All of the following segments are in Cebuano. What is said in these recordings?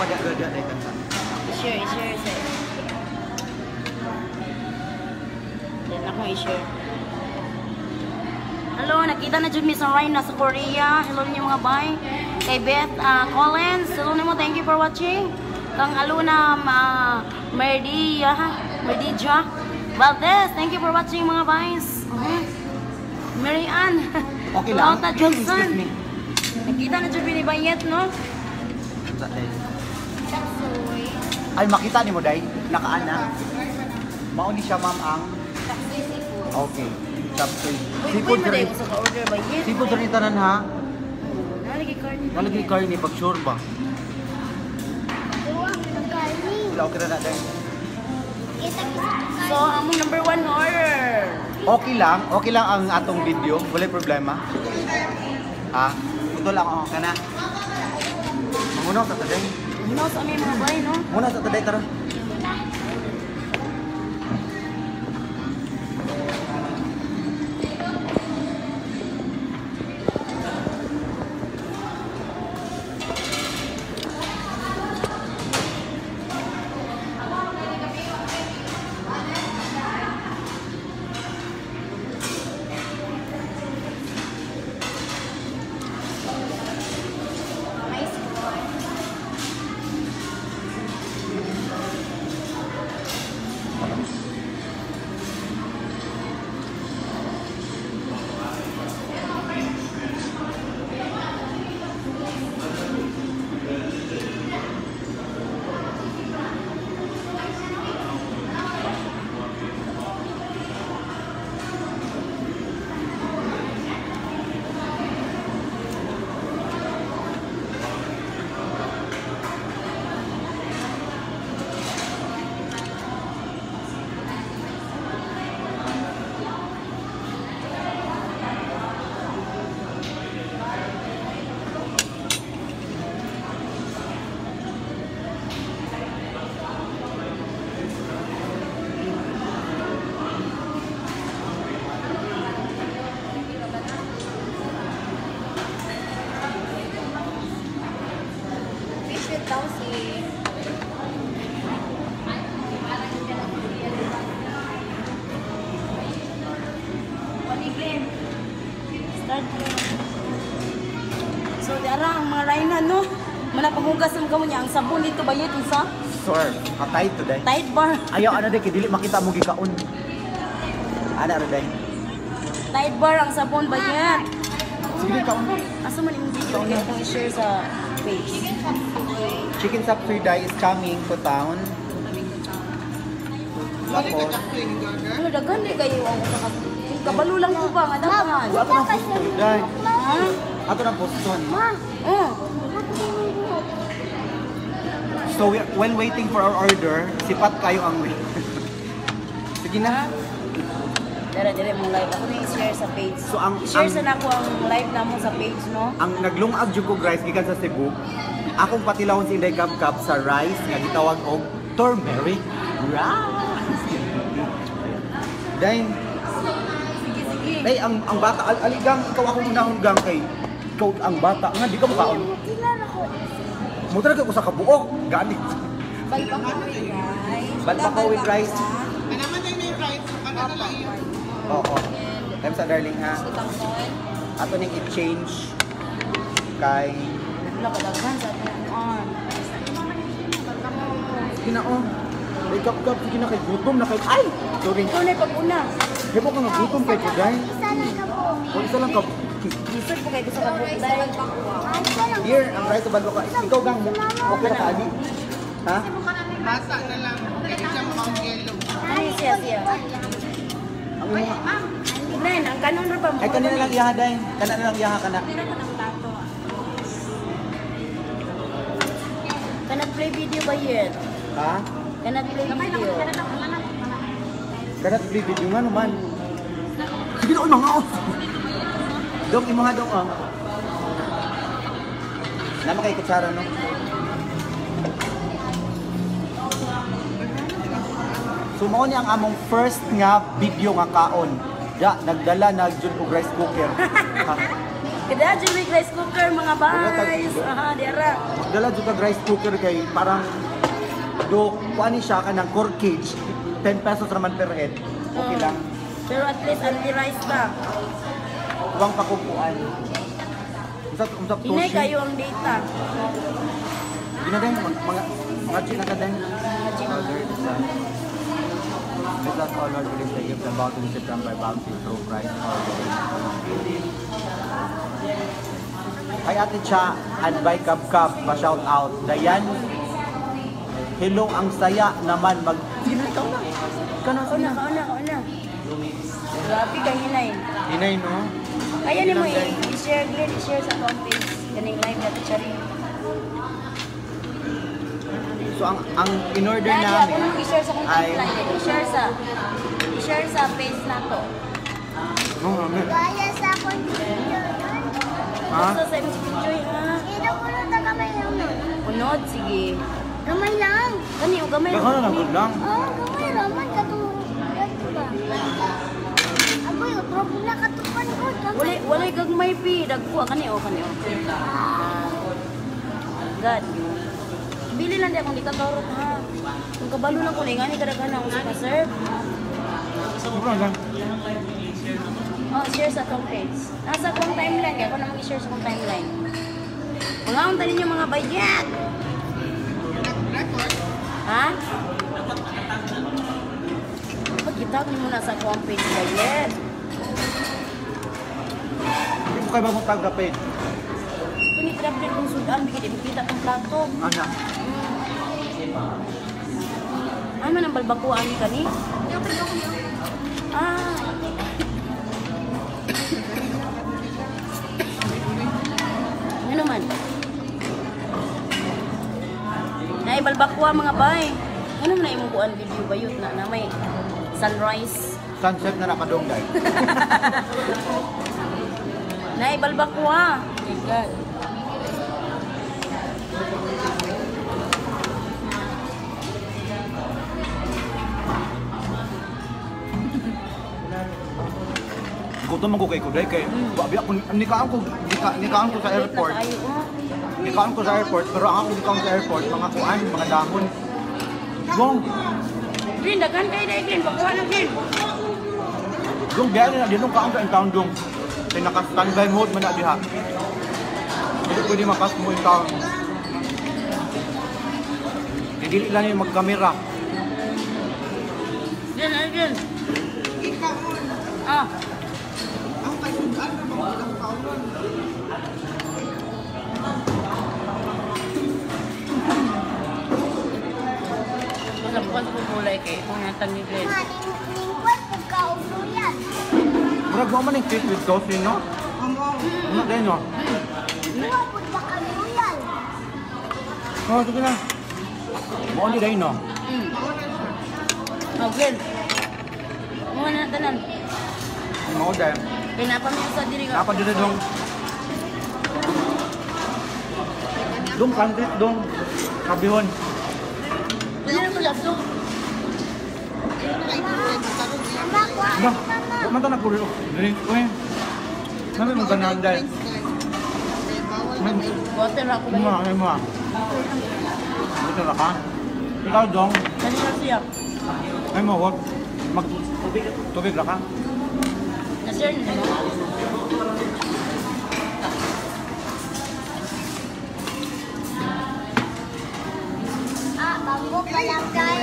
Tanawa da gada dai kanta. I-share, i-share sa. Then ako i-share. Hello, nakita na jud mi sa Ryan sa Korea. Hello ninyo mga bay. Kay Beth Collins, hello nimo, thank you for watching. Kang Aluna Merdia, Merdija Valdez, thank you for watching mga bays. Mary Ann. Okay lang. Lota Johnson. Excuse me. Nakita na jud mi ni Bayet, no? Ay, makita ni mo day, nakaana. Mao ni siya ma'am ang okay. Chop suey. Seafood rin. Sa order Bayet. Seafood rin tanan ha. Nalagi karne. Nalagi karne pag sure ba? Wala okay na day. So, among number 1 order. Okay lang ang atong video, wala problema. Ha? Putol ako kana. Mangunaw sa taday. Mangunaw sa aming mga bay, no? Mangunaw sa taday, tara. So, dara ang mga Rhina, no? Manapanghugas ang kamo niya. Ang sabon dito ba yun, isa? Sir, katay to day. Tide bar. Ayaw, ano day, kay dili makita mo gikaon. Ana, ano day? Tide bar ang sabon ba yun? Sige, kaon. Asa man yung video kaya kung i-share sa page? Chicken chop suey day is coming to town. Tapos, Ano, daghan di kayo ang usa ka. Kabalo lang ko ba nga daghan? ato na Boston day. Ha? Ato na Boston. Ma, oh. So, while waiting for our order, sipat kayo ang wait. Sige na. Dara, dara mong live. Ako na i-share sa page. So, I-share sa nako ang live namo sa page, no? Ang naglungag jud ko rice gikan sa Cebu. Akong patilahon si Inday Kabkab sa rice nga gitawag og turmeric rice. Day, Sige, sige. day ang bata aligang ikaw akong unahon gang kay ikaw ang bata nga di ka makaon. Mo talaga ko sa kabuok gani. Balbako with rice. Balbako with rice. Ano man tayo may rice? Ano na lang yun? Oo. Time sa darling ha. Ato ning i-change kay Wala ka daghan sa atong on. Sige na oh. Ay kap sige na kay gutom na kay ay. Sorry. Ikaw na pag-una. Himo ka nga gutom kay Juday. O isa lang ka. Lisod po kayo sa kabuok dahil. Here, ang rice sa balbako. Ikaw gang okay ra ka ali. Ha? Basa na lang. Kaya siya mukhang yellow. Ay, siya, siya. Ang imo. Nen, ang kanon ra pa mo. Ay kanina lang iyaha day. Kana na lang iyaha kana. Cannot play video ba yet? Ha? Cannot play video. Kana play video nga naman. Sige na oy mga oh. Dong imo nga dong oh. Nama kay kutsara no. So mao ni ang among first nga video nga kaon. Ya, nagdala na jud og rice cooker. Ha? Kada jud may rice cooker, mga bays. Aha, diara. Dala jud kag rice cooker kay parang do kuan ni siya kanang corkage, 10 pesos raman per head. Okay lang. Pero at least anti-rice ta. Uwang pakukuan. Unsa unsa Hinay toshi? kayo ang data. Gina din mga mga china ka din. Let us all Lord release the gift about to receive from by bounty through Christ our Lord. Kay Ate Cha and by Kab Kab, pa-shout out. Dayan, hello, ang saya naman mag... Sige na, ikaw na. Ikaw na, sige Kauna, na. kauna, kauna. Grabe kay hinay. Hinay, no? Kaya nimo i-share, Glenn, i-share sa akong page kaning live na Chari. So, ang in-order Lagi ako namin nang i-share sa akong ay... timeline. I-share sa page nato. No, mami. Gaya sa akong video nun. Ha? Basta sa imong enjoy ha. Ito puno ta gamay lang nun. Unod sige. Gamay lang. Kani og gamay. Baka na lang, good lang. Oo, gamay raman kato. Kato ba? Agoy, otro na katupan ko. Gamay. Walay walay gagmay pi dagko kani o kani o. God. Bili lang di akong di ka karot ha. Kung kabalo lang ko na ngani kadaghan akong sa serve. Sobrang lang. Oh, share sa akong page. Nasa akong timeline kaya ako na mag-share sa akong timeline. Mga unta ninyo mga bayat. Record? Ha? Pagkita ni mo na sa akong page bayat. Hindi mo kayo bagong tag page. Kuni traplet kong sudan bigit imkita tong plato. Ana. Ano nang balbakuan ni kani? Ah. Ano man? Nay balbakwa mga bay. Ano man na imong kuan video bayot na na may sunrise. Sunset na nakadong, guys. Nay balbakwa. My God. Gutom ako kay Kuday kay wabi ako nikaan ko sa Late na airport. kaayo, oh. Nikaan ko sa airport pero ang ako nikaan sa airport mga kuan, mga dahon. Dong, Green, daghan kayo dahil Green. Pagkuha ng Green. dong biya na dinong kaan sa in town dong. Kay naka standby mode man na diha. Hindi pwede mapas mo in town. Dili lang yung magkamera. Green, ay Green. Ikaon. Ah, Ako kay sudan na mga ilang kaunon. basta bukas ko gulay kay itong natang ni Glenn. Nga, lingkwan, pagkaulo yan. Murag mo man yung cake with toffee, no? Amo. Ano din, no? Duwa, pud bakaluyan. Oh, sige na. Mo ni dai, no? Mao na siya. Oh, Glenn. Mga na tanan. Mo dai. Kaya napamilya sa diri ka. Dapat dito dong. Dong country dong. Kabihon. Pwede na ko laptop. Mama, kuha Ba, mama. wa man ta nagpulo. Drink ko eh. Nami mo ganahan dahil. Bawal na may Water ako ba Mo, yun? ay mo. Buto na ka. Ikaw dong. Dali na siya. Ay mo, wag mag tubig tubig ra ka. Na-share niyo mo? Ah, bangko palangkay.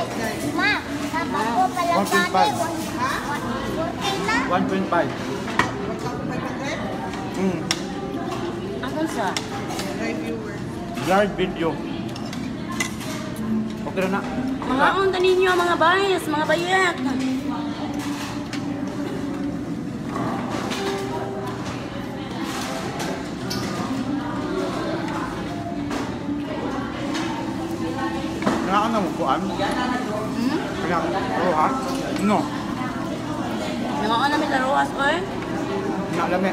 Ma, sa bangko palangkay. 1.5. Ha? 1.4 na. 1.5. 1,500? Akong sa? Reviewer. Blurred video. Okay na. Mga unta ninyo, mga bayas, mga bayat. Kailangan na mo kuan. Hmm? Kailangan oh, ha? No. Nangaon na may laruas, oy. Nalami.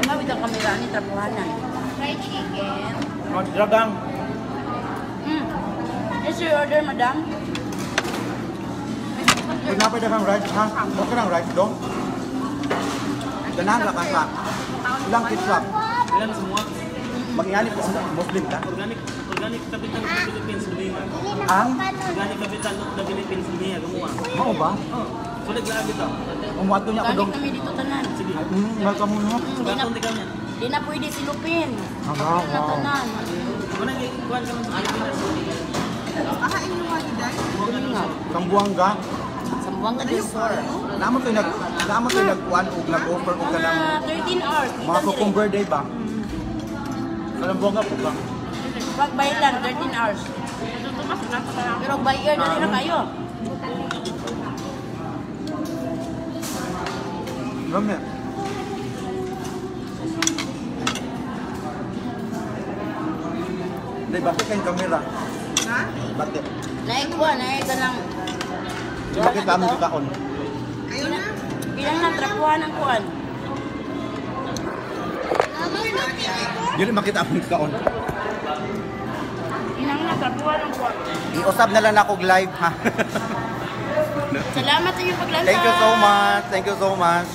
Mabit ang kamera ni trapuhanan. Fried chicken. Magdragang. Is your order, madam? Kung napay na kang rice, ha? Okay lang rice dong. Ganahan ra ka sa. Ilang ketchup. Ilan semua? Mag-ingani po, Muslim ka? Organic, organic capital of the Philippines, Lubina. Dili na Ang? ko kanon. Organic capital of the Philippines, Lubina, gumawa. Mao ba? Oh, sulit lang dito. Umuato niya ako Organic dong. kami dito tanan. Sige. Welcome mo no. Di na, Gatong di kami. di na pwede silupin. Ah, Kapil na wow. tanan. Muna kuan ka man sa Pilipinas. Aha, inyo nga ni Day. Kambuanga. Sambuanga del Sur. Naamo to nagkuan og nag-offer og kanang Mga 13 hours. mga Dito cucumber day ba? Kalambuanga po ba? Pag by land, 13 hours. Pero by air, dali na kayo. Lami. Day, bakit kayong kamera? Ha? Bakit? Naikuha, naik ka ng. Bakit kami kikaon? Ayaw na. Bilang na, trapuhan ng kuan. Dili makita akong kikaon. Bilang na, trapuhan ng kuan. Iusab na lang ako live ha. Salamat sa inyong paglantaw. Thank you so much. Thank you so much.